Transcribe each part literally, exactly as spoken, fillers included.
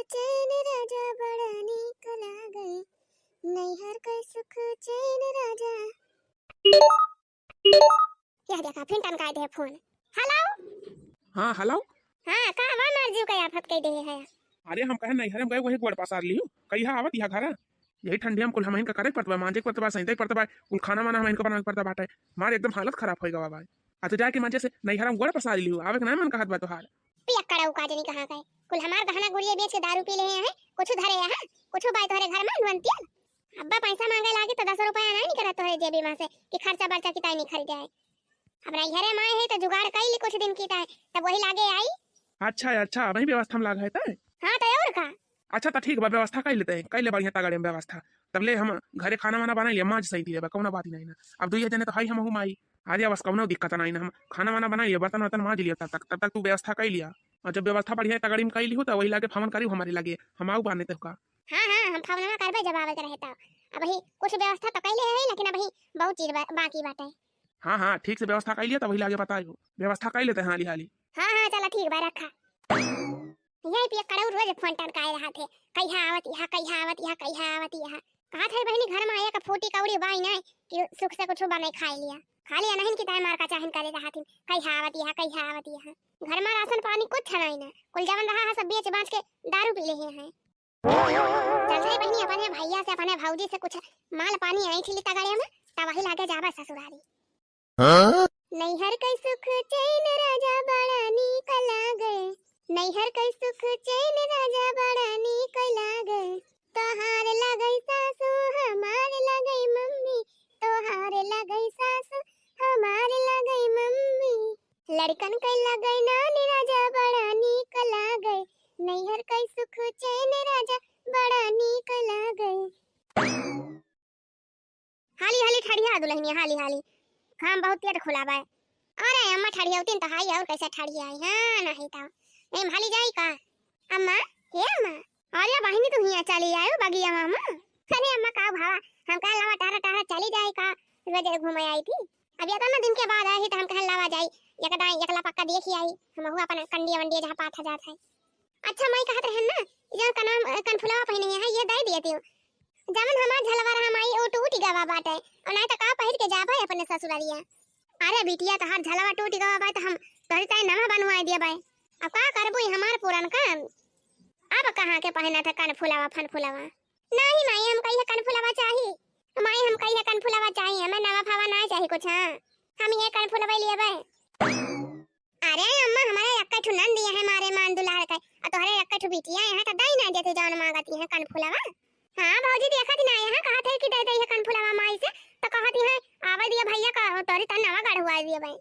चैन राजा बड़ा नीक लागे, नैहर के सुख चैन राजा। यह देखा, फिर टनकाए दे फोन। हेलो। हाँ, हेलो। हाँ, का बा, मार जीव का आफत कई दे है। अरे, हम कहे नैहर में गए, वही गोड़ पसार लिहू। कहिया आवत यह घरा? यही ठंडिया में कुल हमहिन का करे के पड़त बा, मांजे के पड़त बा, सैंते के पड़त बा, कुल खाना वाना हमहिन का बनावे के पड़त बाटे। मार एकदम हालत खराब होइ गवा बा। आ तू जाके मांजे से नैहर में गोड़ पसार लिहू, आवे के ना मन कहत बा तोहार। पियक्कड़ ऊ का जनी कहाँ गए। कुल हमार गहना गुरिया बेच के दारू पी ले हैं, कुछ धरे हैं, कुछ बाय तोहरे घर में नवंतिया। अब्बा पैसा मांगे लागे तो दस रुपया नहीं निकलत तोहरे जेबी में से कि खर्चा बर्चा की ताई नहीं खरीदे है। अब नैहरे माए है तो जुगाड़ कई ली कुछ दिन की ताई, तब वही लागे आई। अच्छा, अच्छा, वही व्यवस्था में लाग है ताई? हाँ, तो और का? अच्छा, तो ठीक बा, व्यवस्था कई लेते हैं, कई ले बढ़िया तगड़े में व्यवस्था। तब ले हम घरे खाना वाना बना लिया, मांज सही दिए बा, कौनो बात ही नहीं ना। अब दुइये जने तो है हम हूँ माई, आ जा बस, कौनो दिक्कत नहीं ना, हम खाना वाना बना लिया, बर्तन वर्तन मांज लिया तब तक, तब तक तू व्यवस्था कई लिया। और जब व्यवस्था बढ़िया तगड़ी में कई ली हो तो वही लागे फोन करी हमारे लगे, हम आऊ बाने तो का। हाँ, हाँ, हम फोनवा करबे जब आवे के रहे तब। अबही कुछ व्यवस्था तो कइले है, लेकिन अबही बहुत चीज बा-, बाकी बाटे। हाँ, हाँ, ठीक से व्यवस्था कइ लिया, तब वही लागे बताइयो। व्यवस्था कइ लेते हैं हाली हाली। हाँ, हाँ, चला ठीक बा, रखा। यही पियक्कड़ऊ रोज फोन टनकाए रहत है, कहिया आवत यहाँ, कहिया आवत यहाँ, कहिया आवत यहाँ। कहत है बहिनी, घर में आया का फूटी कौड़ी बाई ना कि सुख से कुछ बने खाए लिया। खाली अनहिन की ताई मार का चाहिन करे रहत है, कहिया आवत यहाँ, कहिया आवत यहाँ। घर में राशन पानी कुछ नहीं ना, कुल जवन रहा है सब बेच बांच के दारू पी ले हैं। चल रे बहिनी, अपने भैया से, अपने भौजी से कुछ माल पानी ऐंठ ली तगड़े में, तब वही लागे जाबे ससुरारी। हाँ? नैहर के सुख चैन राजा बड़ा नीक लागे, नैहर के सुख चैन राजा बड़ा नीक लागे। तोहार लागे सासू, हमार लागे मम्मी, तोहार लागे सासू, हमार लागे मम्मी। लड़कन के लागे नानी राजा बड़ा नीक लागे, नैहर के सुख चैन राजा बड़ा नीक लागे। हाली हाली ठड़िया दुलहिनिया, हाली हाली। घाम बहुत तेज खुला बाय। अरे अम्मा ठड़िया उतिन तो हाई और कैसे ठड़िया आई? हाँ, नहीं तो। नहीं हाली जाई का? अम्मा, हे अम्मा। अरे बहिनी तू हियाँ चली आयो बगिया में अम्मा। अरे अम्मा का भावा, हम कहा लावा टहरा टहरा चली जाई का? रोज घूमे आई थी। अब इतना दिन के बाद आई तो हम कहन लावा जाई, एक दाई एकला पक्का देखी आई, हम हुआ अपन कंडिया वंडिया जहाँ पाथा जात है। अच्छा माई कहत रहन ना, जो कनवा, कनफुलवा पहिने है, ये दे दिए तू। जवन हमार झलवा रहा माई, वो टूट गवा बाटे, और नहीं तो का पहिर के जाबे अपने ससुरारिया। अरे बिटिया, तोहार झलवा टूट गवा बाटे, हम तोहरी ताई नवा बनवाए दिया बाय। अब का करबू, ई हमार पुरनका, अब कहाँ के पहिनत है कनफुलवा फनफुलवा? नहीं माई, हमका इहे कनफुलवा चाही। माई, हमका इहे कनफुलवा चाही, हमें नवा फवा ना चाही कुछ। हाँ, हम ये कनफुलवा लेबे। अरे अम्मा, हमारे एक्के ठो नंद है, हमारे मान दुलार के, और तोहरे एक्के ठो बिटिया है, तो दई ना देते जौन मांगती है कनफुलवा। हाँ भौजी, देखत ना है, कहत है कि दे दे ये कनफुलवा माई से, तो कहती है आवे दिया भैया का, तोरी तन नवा गढ़ुआ दिया भाई।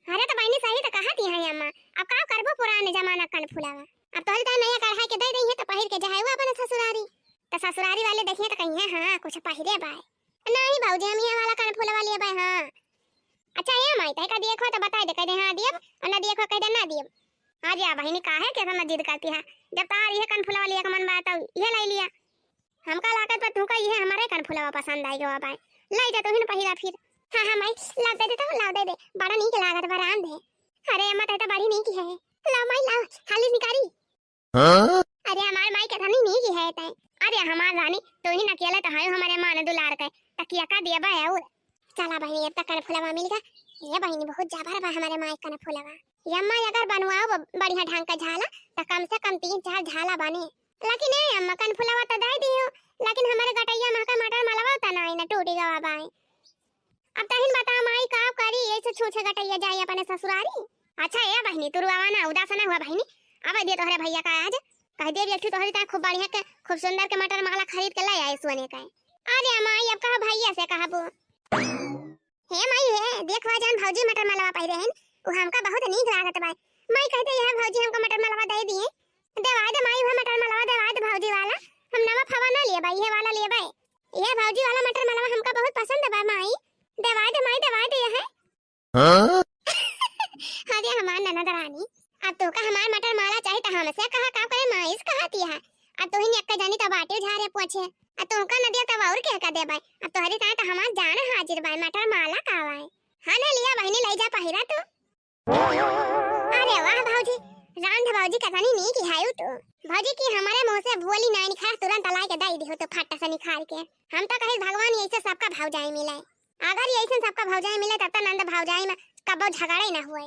अरे तो बहनी सही तो कहती है अम्मा, अब का करबो पुराने जमाना कनफुलवा। अब तोहरी ताई नया कढ़ाई के दे दई है तो पहिर के जाए वो अपने ससुरारी। तो ससुरारी वाले देखिए तो कहिए, "हाँ, कुछ पहिरे बाय।" "नहीं भौजी, हम ये वाला कनफुलवा लेबे, हाँ।" "अच्छा, ए माई, तय का देखो तो बताई दे, कह दे हाँ दियब, और ना देखो कह दे ना दियब।" "हाँ जा बहिनी, काहे के इतना जिद करती है? जब तार ये कनफुलवा लिया का मन बा, तो ये ले लिया।" "हमका लागत बा तुमका ये हमारे कनफुलवा पसंद आई गवा बाय। ले जा तुहिन पहिरा फिर।" "हाँ, हाँ माई, लाव दे दे तो, लाव दे दे। बड़ा नीक लागत बा, राम दे।" "अरे अम्मा, तय तो बड़ी नीक है। लाव माई, लाव, हाली निकारी।" हाँ? अरे हमार माई के धनी नीक है तय। अरे हमार रानी, तू ही न अकेले तो है हमारे मान दुलार के, तकिया का दिया बा और। चला बहिनी, अब तक कनफुलवा मिल गया। ये बहिनी बहुत जाबर बा हमारे माई कनफुलवा। ये अम्मा अगर बनवाओ ब-, बढ़िया ढंग का झाला, तो कम से कम तीन चार झाला बने। लेकिन ए अम्मा, कनफुलवा तो दे दियो, लेकिन हमारे गटैया में का मटर मलवा तो नहीं ना, टूटी गवा बाए। अब तहिन बता माई, का करी, ऐसे छूछे गटैया जाई अपने ससुरारी। अच्छा ए बहिनी, तू रुआवा ना, उदास ना हुआ बहिनी। अब दे तोहरे भैया का आज, कह दे एक ठो तोहरी ताई खूब बढ़िया के, खूब सुंदर के मटर माला खरीद के ले आए सोने का। अरे माई, अब कहा भैया से कहबो। हे माई हे, देख हुआ जान भौजी मटर मालवा पहिरे हन, उ हमका बहुत नीक लागत बा। माई कहते यह भौजी हमका मटर मालवा दे दिए। देवाय दे माई, वह मटर मालवा देवाय दे भौजी वाला। हम नवा फवा ना लिए बा, ये वाला लिए बा। ये भौजी वाला मटर मालवा हमका बहुत पसंद बा माई। देवाय दे माई, देवाय दे यह। हाँ? अरे हमार ननद रानी, अब तोहका हमार मटर माला चाही त हमसे कहा, का करे माई से कहती है। अब तोहिन एक्का जानी त बाटे झारे पोछे, अब तोहका न दिया तब और के का देबे। अब तोहरी ताई त हमार जान हाजिर बाय, मटर माला का बाय। हाँ ना लिया बहिनी, ले जा पहिरा तू। अरे वाह भौजी, रांध भौजी का तनी नीक है तू। भौजी की हमारे मुंह से बोली ना निकला, तुरंत लाई के दई दिहो तो फट्टा से निकाल के। हम तो कही भगवान यही से सबका भौजाई मिले। अगर यही से सबका भौजाई मिले तब तो नंद भौजाई में कबो झगड़ा ही ना हुए।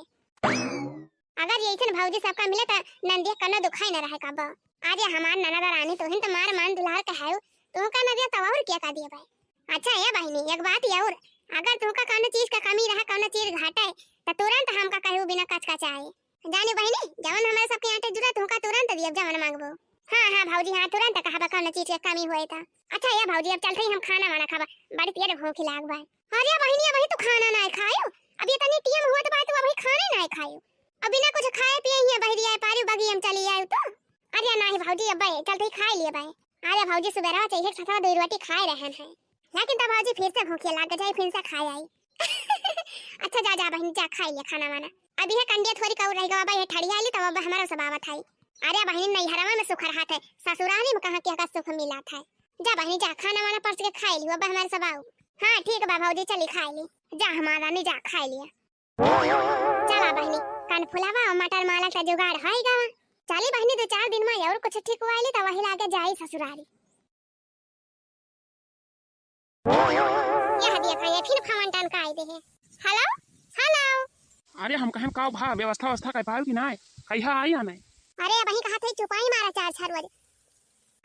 अगर यही से भौजी सबका मिले तो नंदिया कनो दुखाई ना रहे कबो। अरे हमार ननद रानी, तोहिन तो मार मान दुलार के है, तू का नदिया तो और क्या कर दिया भाई। अच्छा ए बहिनी, एक बात और, अगर तुहका कौनो चीज का कमी रहे, कौनो चीज घटे, त तुरंत हमका कहू बिना कचकचाए। जाने बहिनी, जवन हमरे सबके आटे जुरा तुहका तुरंत दियब जवन मांगबो। हाँ, हाँ भौजी, हाँ तुरंत कहबा कौनो चीज के कमी होए त। अच्छा ए भौजी, अब चलते ही हम खाना वाना खाबा, बड़ी तेज भूख लाग बा। अरे बहिनी, अबही तू खाना ना खायो, अब ये तनी टीम हुआ तो बात, अबही खाना ना खायो, अब बिना कुछ खाए पिए ही बहरी आए पारी बगी हम चली आए तो। अरे नाही भौजी, अब चलते ही खाए लिए बाए। अरे भौजी, सुबेरवा चाहिए सतवा दो रोटी खाए रहन है, लेकिन तब भौजी फिर से भूखे लाग जाए, फिर से खाए आई। अच्छा जा, जा बहिनी, जा खाए लिया खाना वाना। अब यह कंडिया थोड़ी कौर रह गवा बा, ये ठड़ी आली तब अब हमारा सब आवत है। अरे बहिनी, नैहरवा में सुख रहत है, ससुराली में कहाँ के का सुख मिलत है। जा बहिनी जा, खाना वाना परस के खाए लियो, अब हमारे सब आओ। हाँ ठीक बा भौजी, चली खाए ली। जा हमार रानी जा खाए लिया। चला बहिनी, कनफुलवा और मटर माला का जुगाड़ होई गवा। चली बहिनी, दो चार दिन में और कुछ ठीक हुआ ली तो वही लागे जाई ससुरारी। यह देखा, ये फिर फोन टनकाई दे है। हेलो, हेलो। अरे हम कहन का भा, व्यवस्था व्यवस्था कर पायो कि नाय? कहिया आई या नाय? अरे अबही कहा थे चुपाई मारा चार चार बजे।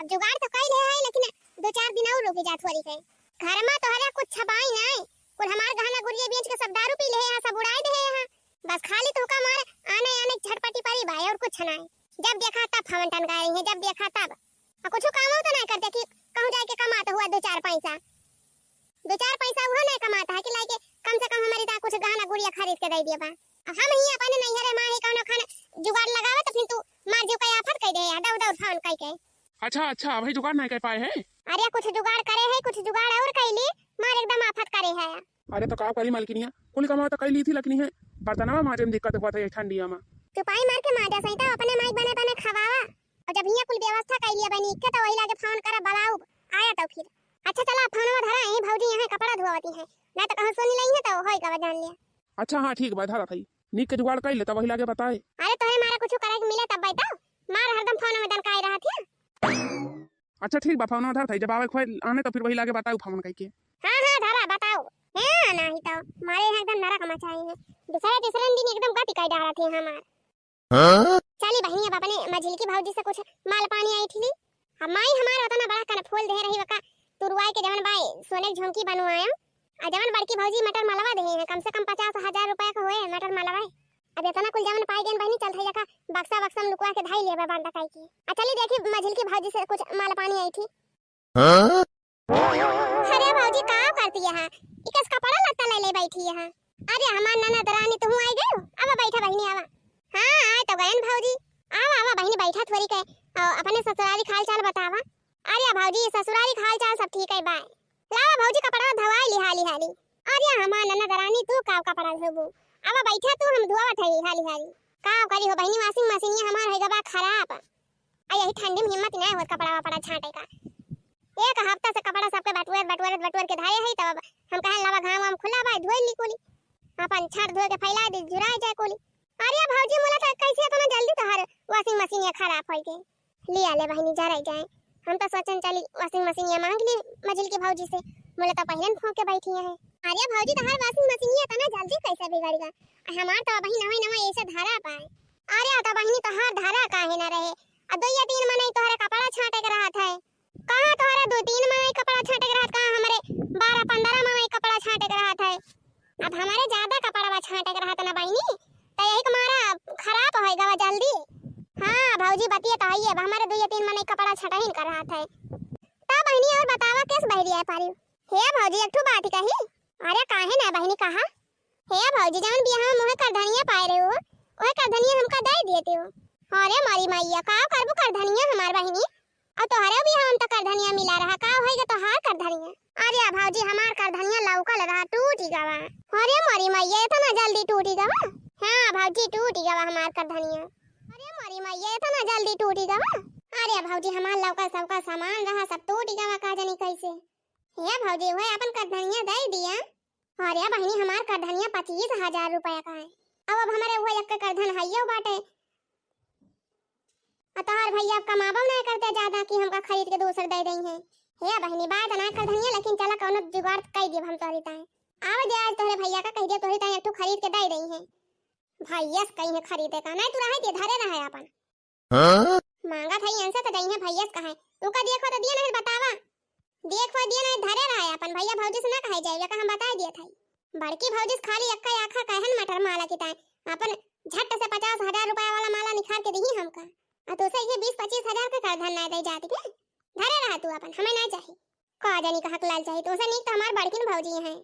अब जुगाड़ तो कई ले है, लेकिन दो चार दिन और रुकी जा थोड़ी के। घर में तोहरे कुछ छबाई नाय, कुल हमार गहना गुरिया बेच के सब दारू पी ले हैं, सब उड़ाई दे हैं। बस खाली तुहका मार आने आने झटपटी परी भाई, और कुछ नाय। जब देखा तब फोन टनकाई रही है, जब देखा तब। आ कुछ काम तो नाय करते कि कहूँ जाके कमात हुआ दो चार पैसा, दो चार पैसा वो नाय कमात है कि लाइके कम से कम हमारी दा कुछ गहना गुड़िया खरीद के दे दिए बा। अब हम ही अपने नैहरे माँ ही कौनो खान जुगाड़ लगावे तो फिर तू मार जीव का आफत कह दे है, दौड़ दौड़ फोन कह के। अच्छा अच्छा, अभी जुगाड़ नाय कर पाए हैं? अरे कुछ जुगाड़ करे है, कुछ जुगाड़ और कैली, मार एकदम आफत करे है। अरे तो का करी मालकिनिया, कुल कमावा तो कैली थी, लेकिन है बर्तनवा माजे में दिक्कत हुआ था ये ठंडिया में। चुपाई मार के माजा सही तो अपने माई बने बने खवावा। और जब हियाँ कुल व्यवस्था कैली बनी के तो वही लागे फोन करा, बुलाऊ आया तो फिर। अच्छा चला फोनवा धरा, यही भौजी यहाँ कपड़ा धोवती है, ना तो कहूँ सुन लई है तो होई गवा जान लिया। अच्छा हाँ ठीक बा, धरा थई। नीक के जुगाड़ कर ले, तब वही लागे बताए। अरे तोहरे मारा कुछ करे के मिले तब बताओ, मार हरदम फोन में दनकाए रहत है। अच्छा ठीक बा, फोन धर थई, जब आवे खोए आने तो फिर वही लागे बताऊ फोन करके। हाँ हाँ धरा बताओ। हाँ नाही तो मारे यहाँ एकदम नरक मचाए हैं, दूसरे तीसरे दिन एकदम गति कर डालत है हमार। हाँ? चली बहिनी, अब अपने मझिलकी भौजी से कुछ माल पानी ऐंठी ली। अब माई हमार उतना बड़ा कनफूल दे रही वका तुरुआई के जवन बाय सोने के झुमकी बनवाया। आ जवन बड़की भौजी मटर मलवा दे हैं, कम से कम पचास हजार रुपया का हुए मटर मलवा। अब इतना कुल जवन पाई गए बहिनी, चल थई जका बक्सा बक्सा में लुकवा के धाई लेबे बांधा काई की। आ चली देखी मझिलकी भौजी से कुछ माल पानी ऐंठी। हाँ? अरे भौजी, का करती है? इकस कपड़ा लत्ता ले ले बैठी है। अरे हमार ननद रानी, तू आई गयो? अब बैठा बहिनी, आवा। हाँ, आए तो गयन भौजी। आवा, आवा बहिनी, बैठा थोड़ी के। और अपने ससुरारी हाल चाल बतावा। अरे भौजी, ससुरारी हाल चाल सब ठीक है बाय। लावा भौजी, कपड़ा धोवाई ली हाली हाली। अरे हमार ननद रानी, तू का कपड़ा धोबू? आवा बैठा तू, हम धोवत है हाली हाली। का करी हो बहिनी, washing machine ये हमार है गबा खराब। आ यही ठंडी में हिम्मत नहीं होत कपड़ा वपड़ा छांटे का। एक हफ्ता से कपड़ा सबके बटुअर, बटुअर, बटुअर के धरे है, तब हम कहन लावा घाम वाम खुला बा, धोई ली कुली। अपन छांट धोए के फैला दी, झुराए जाए कुली। अरे भौजी, मोला तो कैसे इतना जल्दी तोहर washing machine ये खराब होई गई? लिया ले बहिनी, जराई जाए। हम तो सोचन चली washing machine ये मांग ली मझिलकी भौजी से, मोला तो पहले फूंक के बैठी है। अरे भौजी, तोहर washing machine ये इतना जल्दी कैसे बिगड़ गया? हमार तो अबही नवा नवा ऐसे धरा पाए। अरे तो बहिनी, तोहार धरा काहे ना रहे? अब दो या तीन मनई तोहरे कपड़ा छांटे के रहत है। कहाँ तोहरे दो तीन मनई कपड़ा छांटे के रहत, कहाँ हमरे बारह पन्द्रह मनई कपड़ा छांटे के रहत है। अब हमरे ज्यादा कपड़ा छांटे के रहत ना बहिनी, तो यही के मारा खराब होई गवा जल्दी। हाँ भौजी, बतिया तो है, अब हमरे दो या तीन मनई कपड़ा छांटहिन कर रहत है। तब बहिनी और बतावा, कैसे बहरी आए पारी? हे भौजी, एक ठो बात कही। अरे काहे ना बहिनी, कहा। हे भौजी, जवन बियाह में मुहे करधनिया पाए रहे हो, वह करधनिया हमका दे देते हो। अरे मोरी मैया, का करबू करधनिया हमार बहिनी? और तोहरे बियाह में तो करधनिया मिला रहा, का होई गे तोहार करधनिया? अरे भौजी, हमार करधनिया लौकल रहा, टूट गवा। अरे मोरी मैया, इतना जल्दी टूट गवा? हाँ भौजी, टूट गवा हमार करधनिया। अरे मोरी मैया, इतना जल्दी टूट गवा? अरे भौजी, हमार लौकल सबका सामान रहा, सब टूट गवा, का जानी कैसे। हे भौजी, वह अपन करधनिया दे दिया। अरे बहिनी, हमार करधनिया पच्चीस हजार रुपया का है। अब, अब हमरे वो एक करधन हइयो बाटे। अ तोहर भइया अब कमाबउ नाहीं करते ज्यादा कि हमका खरीद के दूसर दइ दइहैं। हे बहिनी, बाय त नाहीं करधनिया, लेकिन चला कउनो जुगाड़ कइ देब हम तोहरी ताईं। आवे दे आज तोहरे भइया का कहि देब तोहरी ताईं एक ठो खरीद के दइ दइहैं। भइया से कहिहैं खरीदे का, नाहीं तू रहइ दे, धरे रहइ आपन। हाँ? माँगत हई इनसे त दइहैं भइया से कहइ। उनका देखो त दिया नाहीं बतावा। देखो दिया नाहीं धरे रहइ आपन, भइया भौजी से न कहइ जाए, जेका हम बताइ दियत हई। बड़की भौजी से खाली एक्कै आखर कहन मटर माला की ताईं, आपन झट से पचास हजार रुपया वाला माला निखार के दिही हमका। अ तोसे इहे बीस पच्चीस हजार के करधन नाहीं दइ जात के। धरे रहा तू आपन, हमइ नाहीं चाही। का जानी कहाँ के लाल चाही, तोसे नीक त हमार बड़किन भौजी हैं।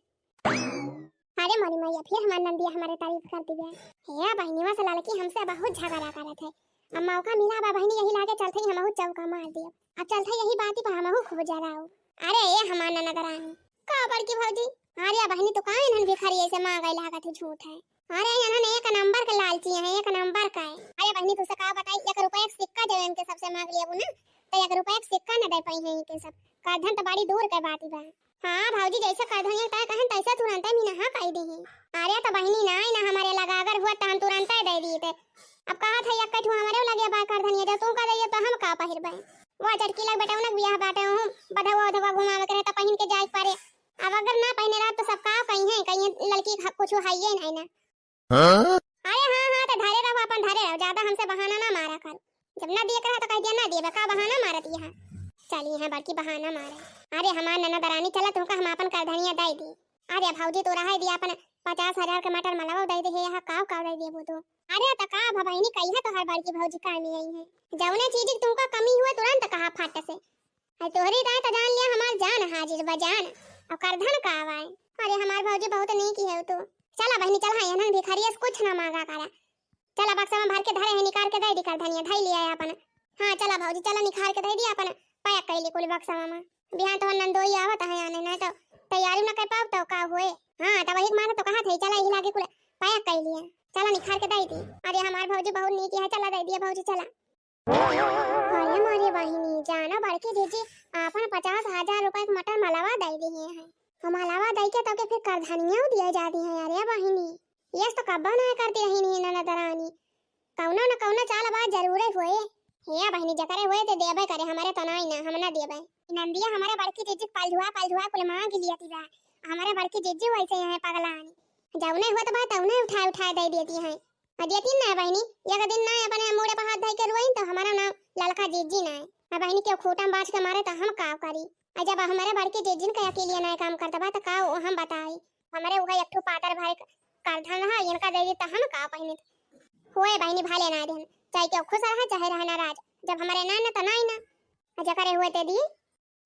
अरे मोरी मइया, फिर हमार नंदिया हमरे तारीफ कर दिया। हे बहिनिवा से ललकी हमसे बहुत झगड़ा करत है। अब मौका मिला बा बहिनी, यही लागे चलते ही हमहू चौका मार दियो। अब चलते यही बाती पर हमहू खूब जराओ। अरे ए हमार ननद रानी, का बड़की भौजी? अरे बहिनी, तू काहे इन्हन भिखारी ऐसे मांगे लागत है, झूठ है। अरे इन्हन एक नंबर के लालची हैं, एक नंबर का है। अरे बहिनी, तुसे का बताई, एक रुपया के सिक्का जब इनके सबसे मांग लिया ना, तो एक रुपया के सिक्का न दे पाई हैं इनके सब। करधन तो बड़ी दूर के बात बा। हाँ भौजी, जैसे करधनिया तय कहन तैसे तुरंते मिनहा कइ देही। अरे त बहिनी नाहीं ना, हमरे लगा अगर हुआ त हम तुरंते दइ दीते। अब कहत है एक्कै ठो हमरे लगे बा करधनिया, जब तू का दइए त हम का पहिरबे? वो चटकी लग बेटौना के बियाह बाटे, ओहू बधवा उधवा घुमावे के रहे त पहिन के जाए के परे। अब अगर ना पहिने रहब त सब का कहिहैं, कहिहैं ललकी कुछ हइये नाहीं ना। हाँ? अरे हाँ, हाँ, त धरे रहो, आपन धरे रहो, ज्यादा हमसे बहाना ना मारा कर। जब ना दिए के रहा त कहि दिया ना दिए, का बहाना मारत यहाँ? चली हैं बड़की बहाना मारे। अरे हमार ननद रानी, चला तुमका हम आपन करधनिया दइ दी। अरे भौजी, तू रहइ दिया, आपन पचास हजार के मटर मलवा दइ दे, हे यहाँ काव काव दइ दिए वो तो। अरे त का भा बहिनी, कहिया तोहार बड़की भौजी कामी आई है? जौने चीज की तुमका कमी हुए तुरंत कहा फट से। अरे तोहरी ताईं त जान लिया हमार जान हाजिर बा जान। अउ करधन का आवाए। अरे हमार भौजी बहुत नीक है तू। चला बहिनी चला, हाँ इन्हन भिखारिया से कुछ ना मांगा करा। चला बक्सा में भर के धरे है, निकाल के दइ दी करधनिया, धइ लिया है आपन। हाँ चला भौजी चला निकाल के दइ दी आपन। पैक कइ ली कुल बक्सा में। बिहान तोहर नंदोई आवत है आने, नाहीं त तैयारी ना कइ पाउब त का हुए। हाँ तब वही मारे त कहत है, चला यही लागे कुल पैक कइ लिया। चला निकाल के दइ दी। अरे हमार भौजी बहुत नीक है, चला दइ दिया भौजी चला। अरे मोरे बहिनी, जानो बड़की जीजी आपन पचास हजार रुपया के मटर मलवा दइ दिहे हैं। हम मलवा दइ के तोके फिर करधनिया दिया जाती है। अरे बहिनी, यस तो कब्बो ना करती रही नहीं ननद रानी। कउनो न कउनो चाल बाज जरूरे होए। हे बहिनी, जकरे होए ते देबे करे, हमरे तो नाहीं ना, हम ना देबे। नंदिया हमरे बड़की जीजी पलझुआ पलझुआ कुल मांग लिया ती बा। हमरे बड़की जीजी वैसे यहाँ पगलानी। जौने होत बा तौने उठाए उठाए दइ देती हैं। आ देती ना बहिनी, एक दिन ना अपने मूड़े पर हाथ धइ के रोइन त हमारा नाम ललका जीजी ना है। आ बहिनी के खूटा में बाँच के मारे त हम का करी? आ जब हमरे बड़की जीजिन के अकेलिए ना काम करत बा त का वो हम बताई? हमरे उहे एक ठो पातर भरे करधन रहा, इनका दइ दी त हम का पहिनी? होए बहिनी भले ना देन, चाहे केहू खुश रहे चाहे रहे नाराज, जब हमरे ना ना त नाहीं ना। आ जकरे होए ते दी।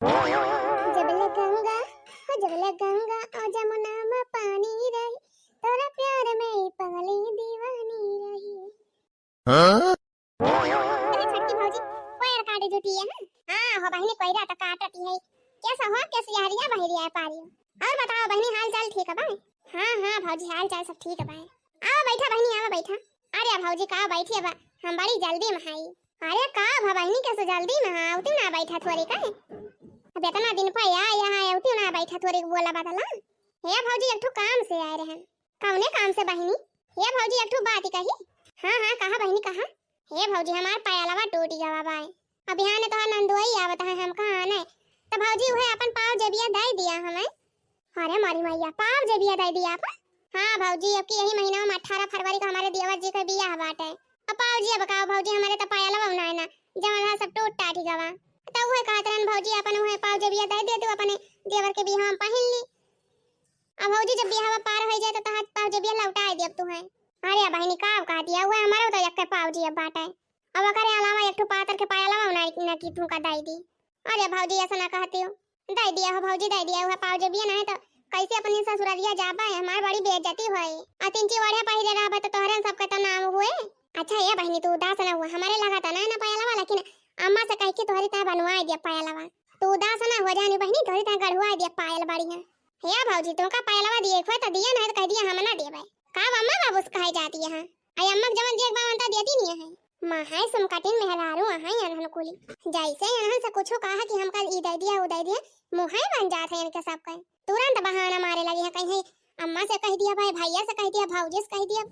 जब ले गंगा, हो जब ले गंगा और जमुना में पानी रही, तोरा प्यार में ही पगली दीवानी रही। हाँ? अरे छोटकी भौजी, कोयर काटे जुटी है, हाँ? हाँ, हो बहिनी, कोयरा त काटती है। कैसा हो, कैसी आ रही है, बहरी है पारी? और बताओ बहिनी, हाल चाल ठीक बा? हाँ, हाँ भौजी, हाल चाल सब ठीक बा। आवा बैठा बहिनी, आवा बैठा। अरे भौजी, का बैठी बा, हम बड़ी जल्दी में हई। अरे का भा बहिनी, कैसे जल्दी में है, उती ना बैठा थोड़ी का? अब इतना दिन पर आए यहाँ, उती ना बैठा थोड़ी बोला बदला। हे भौजी, एक ठो काम से आए रहन। कौने काम से बहिनी? हे भौजी, एक ठो बात कही। हाँ, हाँ, कहा बहिनी, कहा। हे भौजी, हमार पायलवा टूटी गवा बाय। अब यहाँ ने तोहार नंदोई आवत है, हम कहाँ आने? त भौजी, उहे अपन पाव जेबिया दइ दिया हमें। अरे मोरी मइया, पाव जेबिया दइ दिया अपन? हाँ भौजी, अब की यही महीना में अठारह फरवरी को हमरे देवर जी के बियाह बाटे। अब पाव जी, अब का भौजी, हमरे त पायलवा उनाए ना, जवन रहा सब टूट टाट गवा। त उहे कहत रहन भौजी, अपन उहे पाव जेबिया दइ दे तू, अपने देवर के बियाह में पहिन ली। अब भौजी, जब बियाह पार होइ जाए त तहार पाव जेबिया लौटाए देब तुहे। अरे बहिनी, का कह दिया, उहे हमरो त एक्के पाव जी अब बाटे। अब ओकरे अलावा एक ठो पातर के पायलवा उनाए ना कि तुमका दइ दी। अरे भौजी, ऐसा ना कहती हो। दइ दिया हो भौजी, दइ दिया। उहे पाव जेबिया नाहीं त कैसे अपने ससुररिया जाबे? हमार बड़ी बेइज्जती होई। आ तिनची ओढ़े पहिरे रहबे त तोहरे सबके त नाम हुए। अच्छा ए बहिनी, तू उदास ना हुआ, हमरे लगा त नाहीं ना पायलवा, लेकिन अम्मा से कह के तोहरी तह बनवाए दिया पायलवा। तू उदास ना हो जानी बहिनी, तोहरी तह गढ़वाए दिया पायल बढ़िया। हे भौजी, तुमका पायलवा दिए खोए त दिया, नाहीं त कह दिया हम ना देबे। का अम्मा बाबू से कहे जाती है? आई अम्मा के जवन दिए के बा, अंता देती नहीं है। माँ है सुमकटिन मेहरारू, अहाँ अनहन कुली। जैसे अनहन से कुछो कहा कि हमका ई दइ दिया, ऊ दइ दिया, मुँहे बन जात है इनके सबके। तुरंत बहाना मारे लगी है, कहीं अम्मा से कह दिया, भाई भैया से कह दिया, भौजी से कह दिया।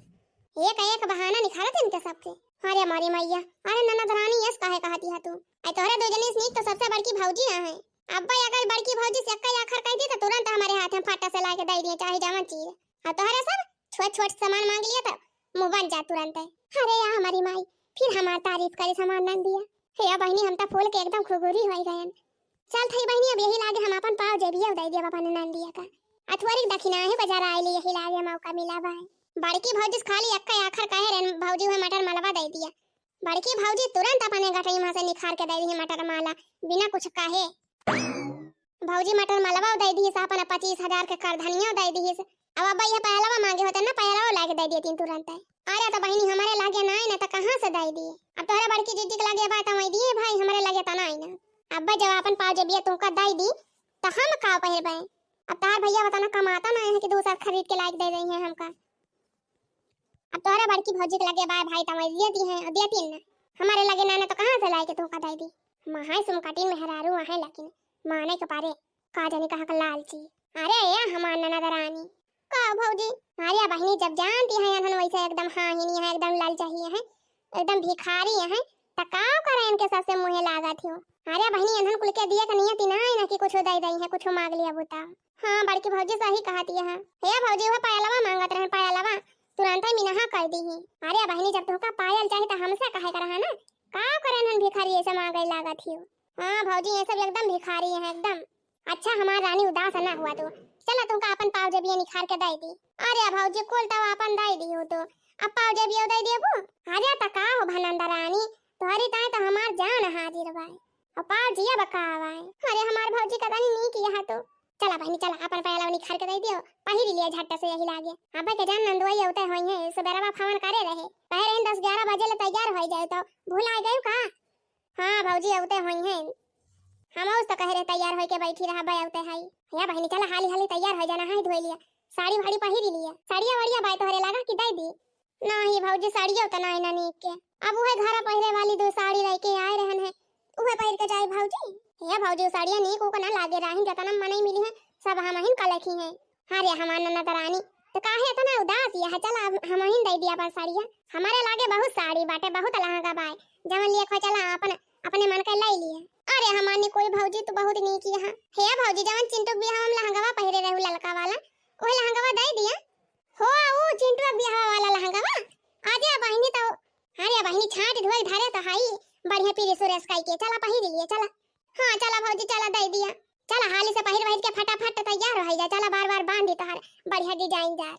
एक एक बहाना निकालत इनके सबके। अरे मोरी मैया, अरे ननद रानी, यस काहे कहती है तू? आई तोहरे दो जने से नीक तो सबसे बड़की भौजी है। अब्बा अगर बड़की भौजी से एक्का आखर कह दी तो तुरंत हमरे हाथ में फट्टा से लाके दे दिए, चाहे जवन चीज। और तोहरे सब छोट छोट सामान मांग लिया तो मुँह बन जा तुरंत। अरे या हमारी माई, फिर हमार तारीफ करे सामान नंदिया। हे या बहिनी, हम तो फूल के एकदम खुगुरी हो गयन। चल थई बहिनी, अब यही लागे हम अपन पाव जेबिया दे दिया अपन नंदिया का। अथुअरी दखिना है बाजार आइली, यही लागे मौका मिला बा। बड़की भौजी से खाली एक्का आखर कहे रहन, भौजी हुए मटर मलवा दे दिया। बड़की भौजी तुरंत अपने गटई में से निखार के दे दी मटर माला, बिना कुछ कहे। भौजी मटर मलवा दे दी, अपन पच्चीस हजार के करधनिया दे दी। अब अब्बा ये पहलवा मांगे होते ना, पहलवा लाके दे दिए तीन तुरंत। अरे तो बहिनी, हमारे लागे ना आई ना, तो कहाँ से दे दी? अब तोहरे बड़की जीजी के लागे बा तो वही दिए भाई, हमारे लागे तो ना आई ना। अब्बा जब अपन पाव जेबिया तुमका दे दी, तो हम का पहिरबे? अब तार भैया बताना कमाता ना है कि दूसर खरीद के लाइक दे रही है हमका। अब तोहरे बड़की भौजी के लगे बाय भाई तमैलिया दी है, दिया तीन ना। हमारे लगे नाना तो कहाँ से लाए के तोहका दे दी? महाई सुम कटिन में हरारू आहे, लेकिन माने के पारे का जाने कहाँ का लालची। अरे या हमार ननद रानी। का भौजी? अरे बहिनी, जब जानती है अनहन वैसे एकदम हाँ ही नहीं है, एकदम लालचाही है, एकदम भिखारी है, त का करे इनके सबसे मुँहे लागत हो? अरे बहिनी, अनहन कुल के दिए के नियति ना है ना कि कुछ दे दई है, कुछ मांग लिया बुता। हाँ, बड़की भौजी सही कहती है। हे भौजी, वो पायलवा मांगत रहन, पायलवा तुरंत ही मिनहा कर दी ही। अरे बहिनी, जब तुमका पायल चाही तो हमसे कहे कर रहा ना, का करे इनहन भिखारी ऐसे मांगे लागत ही हो? हाँ भौजी, ये सब एकदम भिखारी है एकदम। अच्छा हमार रानी, उदास ना हुआ तू, चला तुमका अपन पाव जेबिया निखार के दे दी। अरे भौजी, कुल तो अपन दे दी हो तो अब पाव जेबिया दे देबू? अरे त का हो भनंदा रानी, तोहरी ताई तो हमार जान हाजिर बाय। अब पाव जिया बका बाय। अरे हमार भौजी का तनी नीक यहाँ तो। चला बहिनी चला, अपन पायलवा निखार के दे दियो, पहिरी लिया झट्टा से यही लागे। अबे के जान नंदुआई उते होई है, सुबेरवा फोन करे रहे, कहे रहे दस ग्यारह बजे ले तैयार हो जाए, तो भुला गए का? हाँ भौजी, अउते होई हैं। हम उस तो कहे रहे तैयार होई के बैठी रहा, बे अउते हई। या बहिनी, चला हाली हाली तैयार हो जाना है, धोई लिया। साड़ी वाड़ी पहिरी लिया। साड़िया वाड़िया बाय तोहरे लगा कि दे दी? नहीं भौजी, साड़िया तो नहीं ना नीक के। अब उहे घर पहिरे वाली दो साड़ी लेके आए रहन है, उहे पहिर के जाए भौजी। हे भौजी, उ साड़िया नीक उक ना लागे, राहिन जतना मनई मिली है, सब हमहिन का लेखी है। अरे हमार ननद रानी, तो काहे इतना उदास यह? चला अब हमहिन दे दिया पर साड़िया। हमारे लागे बहुत साड़ी बाटे, बहुत लहंगा बाय, जवन लिए खो चला अपन, अपने मन के ले लिए। अरे हमार निकोई भौजी, तू बहुत नीक यहाँ। हे भौजी, जवन चिंटू के बियाह में लहंगवा पहिरे रहू ललका वाला, वही लहंगवा दे दिया। हो, उ चिंटू के बियाह वाला लहंगवा। आजे बहिनी तो, अरे बहिनी, छाट ढोल धरे तो हाई, बढ़िया पीरे सुरेश काई के, चला पहिर लिए, चला। हाँ चला भौजी, चला दे दिया। चला हाली से पहिर वहिर के फटाफट तैयार हो जा, चला बार बार बांधी तोहार बढ़िया डिजाइनदार।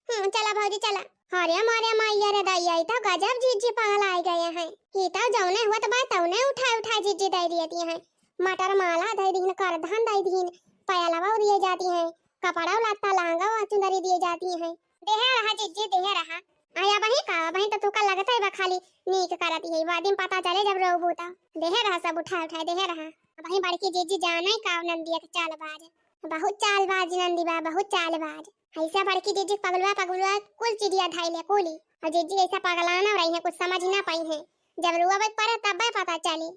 हम्म, चला भौजी चला। अरे मारे माई, अरे दैया, ई तो गजब जीजी पगलाए गए हैं। ई तो जौने हुआ तो बाय तौने उठाए उठाए जीजी दे दिए दिए हैं। मटर माला दे दीन, करधन दे दीन, पायलवा दिए जाती हैं, कपड़ा लत्ता लहंगा चुंदरी दिए जाती हैं। देहे रहा जीजी, देहे रहा। आया बही का, बही तो तुका लगता है बा खाली नीक करती है, बाद में पता चले जब रोबू तो। देहे रहा सब उठाए उठाए, देहे रहा। बही बड़की जीजी जाने का नंदिया के चालबाज। बहुत चालबाज नंदी बा, बहुत चालबाज। ऐसा बड़की जीजी पगलुआ पगलुआ कुल चिड़िया धाई ले कुली। और जीजी ऐसा पगलाना रही है, कुछ समझ ना पाई है। जब रुआ बच पड़े तब पता चली।